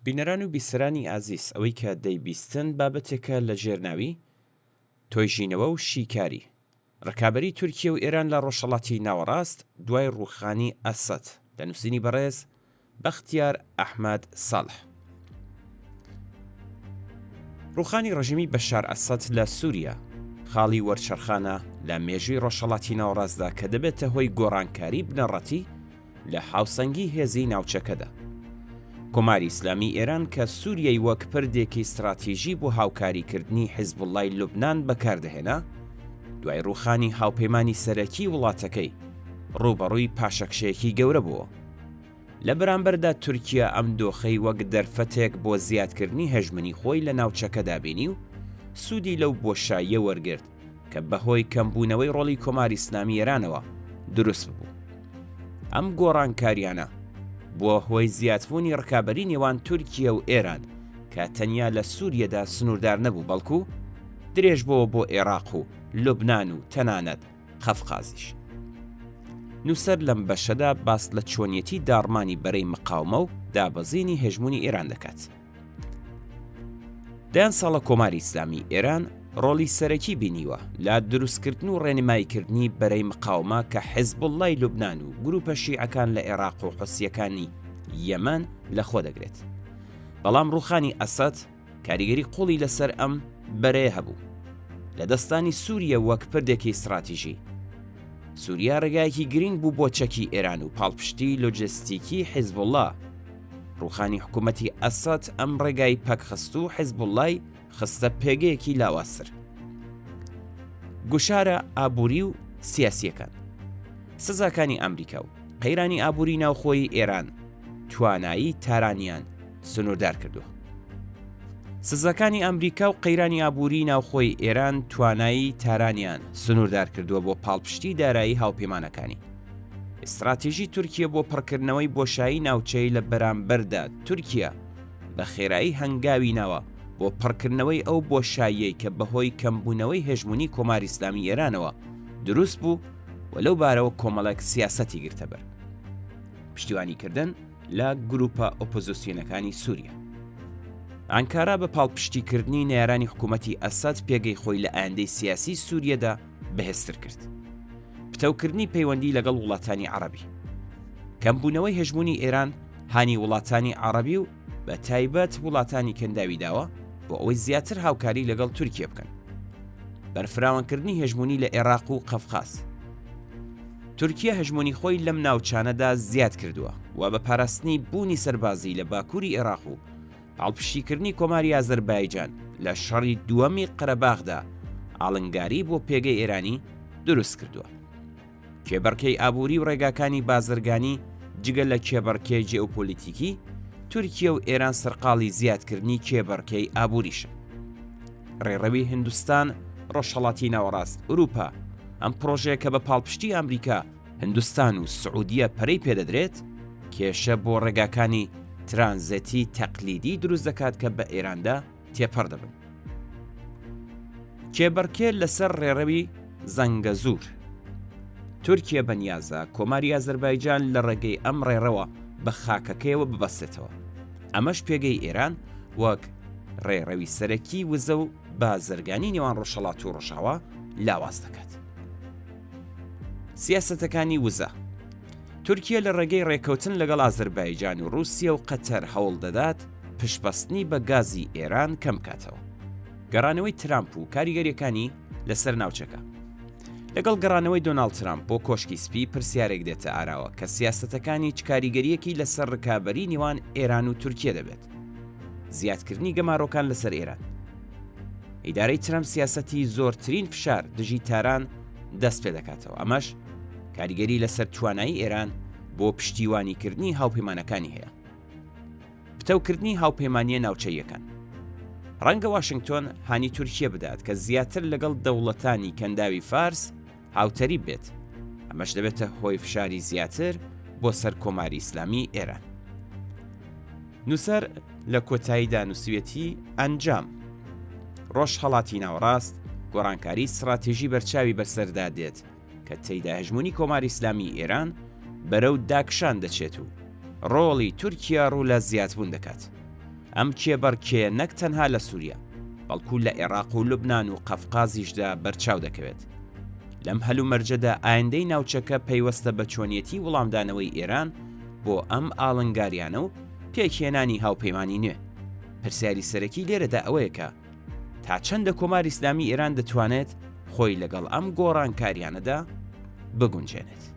بینەران و بیسەرانی ئازیز ئەوەی کە دەیبیستن بابەتێکە لە ژێر ناوی، تۆیژینەوە و شیکاری، ڕکابەری تورکیە و ئێران لە ڕۆژهەڵاتی ناوەڕاست دوای ڕووخانی ئەسەد، لە نووسینی بەڕێز بەختیار ئەحمەد ساڵح. ڕووخانی ڕژێمی بەشار ئەسەد لە سووریا خاڵی وەرچەرخانە لە مێژووی ڕۆژهەڵاتی ناوەڕاستدا کە دەبێتە هۆی گۆڕانکاری بنەڕەتی لە هاوسەنگی هێزی ناوچەکەدا. کۆماری ئیسلامی ئێران کە سووریای وەک پردێکی ستراتیژی بۆ هاوکاریکردنی حیزبوڵڵای لوبنان بەکاردەهێنا، دوای ڕووخانی هاوپەیمانی سەرەکی وڵاتەکەی، ڕووبەڕووی پاشەکشەیەکی گەورە بووەوە. لە بەرامبەردا تورکیا ئەم دۆخەی وەک دەرفەتێک بۆ زیادکردنی هەژمونی خۆی لە ناوچەکەدا بینی و سوودی لەو بۆشاییە وەرگرت کە بەهۆی کەمبوونەوەی ڕۆڵی کۆماری ئیسلامی ئێرانەوە دروست ببوو. ئەم گۆڕانکاریانە بووە هۆی زیادبوونی ڕکابەری نێوان تورکیە و ئێران کە تەنیا لە سووریەدا سنووردار نەبوو بەڵکو درێژ بۆوە بۆ ئێراق و لوبنان و تەنانەت قەفقازیش. نووسەر لەم بەشەدا باس لە چۆنیەتی داڕمانی بەرەی مقاومە و دابەزینی هێژموونی ئێران دەکات. دەیان ساڵە کۆماری ئیسلامی ئێران ڕۆڵی سەرەکی بینیوە لە دروستکردن و ڕێنماییکردنی بەرەی مقاومە کە حزبوڵڵای لوبنان و گروپە شیعەکان لە ئێراق و حوسییەکانی یەمەن لەخۆ دەگرێت. بەڵام ڕووخانی ئەسەد کاریگەری قوڵی لەسەر ئەم بەرەیە هەبوو. لە دەستانی سووریە وەک پردێکی ستڕاتیژی. سووریا ڕێگایەکی گرینگ بوو بۆ چەکی ئێران و پاڵپشتی لۆجستیکی حیزبوڵڵا. ڕووخانی حکوومەتی ئەسەد ئەم ڕێگای پەکخست و حیزبوڵڵای خستە پێگەیەکی لاوازتر. گوشارە ئابووری و سیاسییەکان. سزاکانی ئەمریکا و قەیرانی ئابووری ناوخۆیی ئێران توانایی تارانیان سنووردار کردووە. سزاکانی ئەمریکا و قەیرانی ئابووری ناوخۆی ئێران توانایی تارانیان سنووردار کردووە بۆ پاڵپشتی دارایی هاوپەیمانەکانی. ئیستراتیژی تورکیە بۆ پڕکردنەوەی بۆشایی ناوچەیی لە بەرامبەردا تورکیا بە خێرایی هەنگاوی ناوە بۆ پڕکردنەوەی ئەو بۆشاییەی کە بەهۆی کەمبوونەوەی هێژمونی کۆماری ئیسلامی ئێرانەوە دروست بوو و لەو بارەوە کۆمەڵێک سیاسەتی گرتەبەر. پشتیوانیکردن لە گروپە ئۆپۆزسیۆنەکانی سووریا. ئانکارا بە پاڵپشتیکردنی نەیارانی حکوومەتی ئەسەد پێگەی خۆی لە ئایندەی سیاسی سووریەدا بەهێزتر کرد. پتەوکردنی پەیوەندی لەگەڵ وڵاتانی عەڕەبی. کەمبوونەوەی هەژموونی ئێران هانی وڵاتانی عەڕەبی و بە تایبەت وڵاتانی کەنداوی داوە بۆ ئەوەی زیاتر هاوکاری لەگەڵ تورکیە بکەن. بەرفراوانکردنی هەژموونی لە ئێراق و قەفقاز. تورکیە هەژموونی خۆی لەم ناوچانەدا زیاد کردووە و بە پاراستنی بوونی سەربازی لە باکووری ئێراق و پاڵپشتیکردنی کۆماری ئازەربایجان لە شەڕی دووەمی قەرەباخدا ئاڵنگاری بۆ پێگەی ئێرانی دروست کردووە. کێبڕکێی ئابووری و ڕێگاکانی بازرگانی جگە لە کێبڕکێی جێئۆپۆلیتیکی، تورکیە و ئێران سەرقاڵی زیادکردنی کێبڕکێی ئابووریشن. ڕێڕەوی هندوستان، ڕۆژهەڵاتی ناوەڕاست، ئورووپا، ئەم پڕۆژەیە کە بە پاڵپشتی ئامریکا، هندوستان و سعودیە پەرەی پێدەدرێت، کێشە بۆ ڕێگاکانی ترانزێتی تەقلیدی دروست دەکات کە بە ئێراندا تێپەڕ دەبن. کێبڕکێ لەسەر ڕێڕەوی زەنگەزوور. تورکیە بەنیازە کۆماری ئازەربایجان لە ڕێگەی ئەم ڕێڕەوە بە خاکەکەیەوە ببەستێتەوە. ئەمەش پێگەی ئێران وەک ڕێڕەوی سەرەکی وزە و بازرگانی نێوان ڕۆژهەڵات و ڕۆژاوا لاواز دەکات. سیاسەتەکانی وزە تورکیە لە ڕێگەی ڕێکەوتن لەگەڵ ئازەربایجان و ڕووسیە و قەتەر هەوڵ دەدات پشتبەستنی بە گازی ئێران کەم بکاتەوە. گەڕانەوەی ترامپ و کاریگەریەکانی لەسەر ناوچەکە. لەگەڵ گەڕانەوەی دۆناڵد ترامپ بۆ کۆشکی سپی پرسیارێک دێتە ئاراوە کە سیاسەتەکانی چ کاریگەریەکی لەسەر ڕکابەری نێوان ئێران و تورکیە دەبێت. زیادکردنی گەمارۆکان لەسەر ئێران. ئیدارەی ترەمپ سیاسەتی زۆرترین فشار دژی تاران دەست پێ دەکاتەوە ئەمەش کاریگەری لەسەر توانایی ئێران بۆ پشتیوانیکردنی هاوپەیمانەکانی هەیە. پتەوکردنی هاوپەیمانییە ناوچەییەکان. ڕەنگە واشنگتۆن هانی تورکیە بدات کە زیاتر لەگەڵ دەوڵەتانی کەنداوی فارس هاوتەریب بێت، ئەمەش دەبێتە هۆی فشاری زیاتر بۆ سەر کۆماری ئیسلامی ئێران. نووسەر لە کۆتاییدا نووسیویەتی ئەنجام، ڕۆژهەڵاتی ناوەڕاست گۆڕانکاری ستڕاتیژی بەرچاوی بەسەردا دێت کە تێیدا هەژموونی کۆماری ئیسلامیی ئێران بەرەو داکشان دەچێت و ڕۆڵی تورکیا ڕوو لە زیادبوون دەکات. ئەم کێبەڕکێیە نەک تەنها لە سووریا، بەڵکو لە ئێراق و لوبنان و قەفقازیشدا بەرچاو دەکەوێت. لەم هەلومەرجەدا ئایندەی ناوچەکە پەیوەستە بە چۆنیەتی وڵامدانەوەی ئێران بۆ ئەم ئاڵنگاریانە و پێکهێنانی هاوپەیمانی نوێ. پرسیاری سەرەکی لێرەدا ئەوەیە کە تا چەندە کۆماری ئیسلامی ئێران دەتوانێت خۆی لەگەڵ ئەم گۆڕانکاریانەدا بگونجێنێت؟